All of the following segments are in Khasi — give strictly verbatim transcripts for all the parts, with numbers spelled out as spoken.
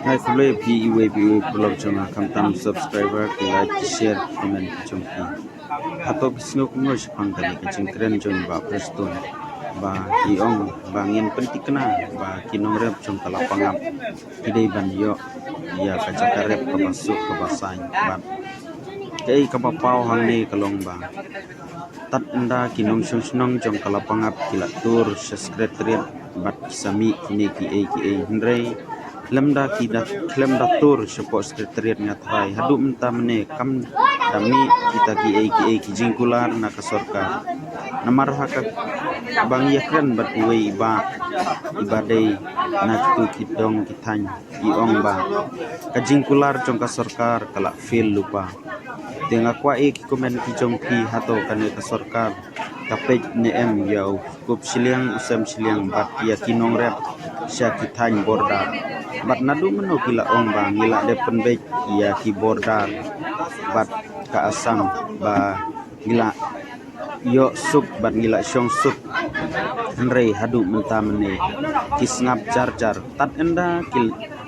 Hai khublei phi iwei pa iwei paralok jong nga, khamtam subscriber, ki like, ki share, ki comment ki jong phi. Hato phi sngew kumno shaphang kane ka jingkren jong i Bah Prestone ba i ong ba ngin pynthikna ba ki nongrep jong ka Lapangap ki dei ban ïoh ïa ka jaka rep kaba suk kaba saiñ bad kaei kaba paw hangne ka long ba tad ynda ki nongshong shnong jong ka Lapangap ki la tur sha secretariat bad ki sa mih kine kiei kiei, hynrei khlem da ki da khlem da tur shapoh secretariat nga tharai haduh mynta mynne kam da mih kita kiei kiei ki jingkular na ka sorkar. Namar ha kaba ngi ïakren bad uwei i bah, i bah dei na kitu ki dong ki thaiñ, i ong ba ka jingkular jong ka sorkar ka la fail lypa. Te nga kwah ïa ki comment ki jong phi, hato kane ka sorkar ka peit ne em ïa u kup shiliang u sem shiliang bad ïa ki nongrep sha ki thaiñ border? Bad naduh mynno ki la ong ba ngi la dep pynbeit ïa ki border bad ka Assam ba ngi la ïoh suk bad ngi la shong suk, hynrei haduh mynta mynne ki sngap jar jar. Tad ynda ki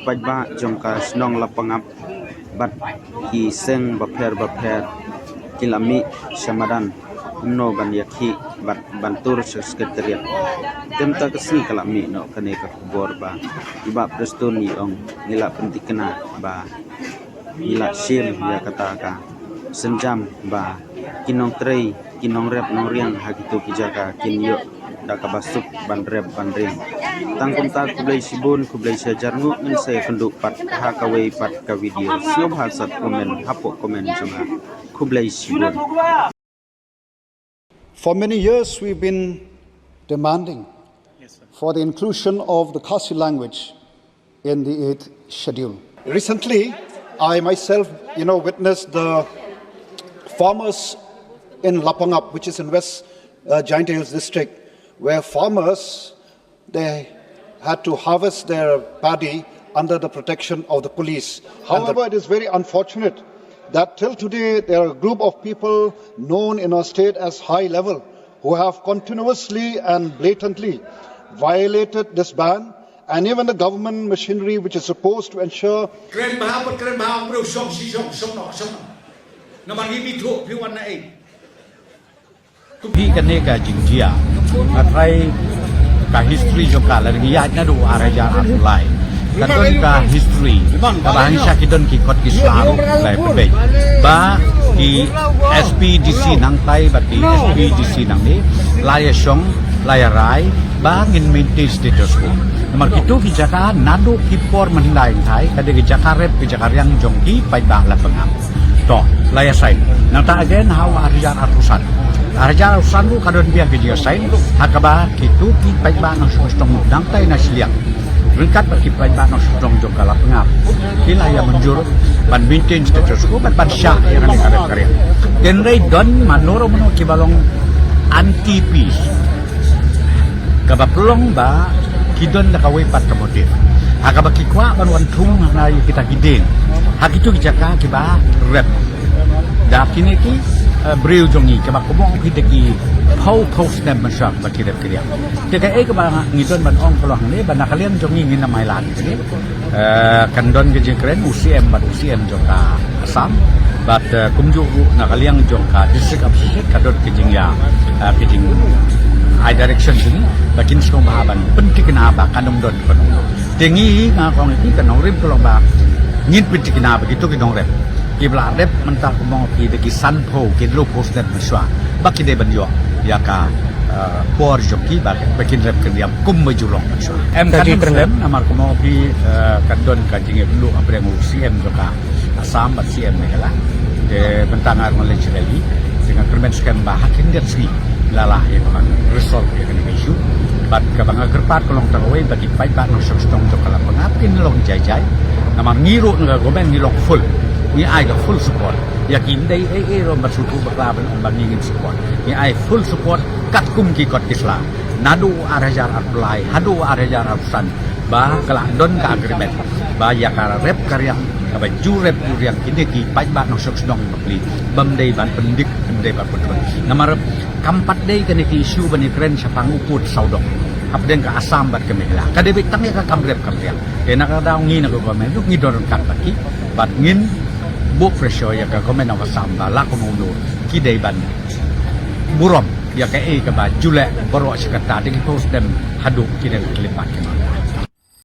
paidbah jong ka shnong Lapangap bad ki seng bapher bapher ki la mih sha madan kumno ban ïakhih bad ban tur sha secretariat. Te mynta ka sngi ka la mih noh kane ka khubor ba i Bah Prestone i ong ngi la pynthikna ba ngi la shim ïa kata ka sienjam ba ki nongtrei, ki nongrep nongriang ha kitu ki jaka kin ïoh da kaba suk ban rep ban riang. Tang kumta khublei shibun, khublei shihajar nguh, ngin sa ïakynduh pat ha kawei pat ka video. Sngewbha sa comment hapoh comment jong nga. Khublei shibun. For many years, we've been demanding for the inclusion of the Khasi language in the eighth schedule. Recently, I myself, you know, witnessed the farmers in Lapangap, which is in West uh, Jaintia Hills district, where farmers, they had to harvest their paddy under the protection of the police. However, it is very unfortunate that till today there are a group of people known in our state as high level who have continuously and blatantly violated this ban, and even the government machinery which is supposed to ensure. Kren bha pat kren bha, u briew shong shi shong, shong noh shong noh. Namar ngi mi thuh phi wan na ei. Phi kane ka jingjia nga trai ka history jong ka la ngi ïaid naduh ar hajar arphew lai. Ka don ka history kaba hangta ki don ki kot ki sla ruh lai pynbeit ba ki S P D C nangtai ba ki S P D C nangne la ïa shong la ïa rai ba ngin maintain status quo. Namar kitu ki jaka naduh ki por mynhyndai ngtai ka dei ki jaka rep ki jaka riang jong ki paidbah Lapangap. To la ïa sign. Nangta again ha u ar hajar arphew san. Ar hajar arphew san ruh ka don biang ki jingïasign ha kaba kitu ki paidbah nongshong shnong nangtai na shiliang ryngkat bad ki paidbah nongshong shnong jong ka Lapangap ki la ïa mynjur ban maintain status quo bad ban shah ïa kane ka rep ka riang. Hynrei don mano ruh mano kiba long anti peace. Kaba pynlong ba ki don da kawei pat ka motive ha kaba ki kwah ban wan thung na ïa kita ki dieng ha kitu ki jaka kiba rep da kine ki briew jong ngi kaba kumno ki da ki phew phew snem mynshuwa ba ki rep ki riang. Te kaei kaba ngi don ban ong ka long hangne ba na ka liang jong ngi ngin ym ailad. Kan don ka jingkren u C M bad u C M jong ka Assam bad kumjuh ruh na ka liang jong ka District Administration ka don ka jingïa ka jingai direction jong ngi ba kin sngewbha ban pynthikna ba kan ym don, kan ym don. Te ngi nga kong iti ka nongrim ka long ba ngin pynthikna ba kito ki nongrep kiba la rep mynta kumno ki da ki sanphew ki hynriewphew snem mynshuwa ba ki dei ban ïoh ïa ka por jong ki ba kin rep kin riam kum ba ju long mynshuwa. Em ka jingkren namar kumno ki kan don ka jingïakhun ha pdeng u C M jong ka Assam bad C M Meghalaya. Te mynta nga ruh leit sha Delhi te nga kyrmen skhem ba ha khyndiat sngi la lah ïa ka ban resolve ïa kane ka issue. Bad kaba nga kyrpad ka long tang kawei ba ki paidbah nongshong shnong jong ka Lapangap kin long jai jai. Namar ngi ruh na ka government ngi long full, ngi ai ka full support. Ïa ki ym dei ei ei ruh ban sngewthuh bakla ban ong ba ngi ngin support. Ngi ai full support katkum ki kot ki sla. Naduh ar hajar arphew lai haduh ar hajar arphew san ba ka la don ka agreement ba ïa ka rep ka riang kaba ju rep ju riang kine ki paidbah nongshong shnong bapli bym dei ban pyndik, bym dei ban pynthut. Namar kam pat dei kane ki issue ban ïakren shaphang u pud sawdong. Hapdeng ka Assam bad ka Meghalaya ka dei beit tang ïa ka kam rep kam riang. Te na ka daw ngi na ka government ngi don ryngkat bad ki, bad ngin buh pressure ïa ka government of Assam ba la kumno ki dei ban burom ïa kaei kaba ju leh baroh shi katta, dei ki post dem haduh ki dei ka khyllipmat ki.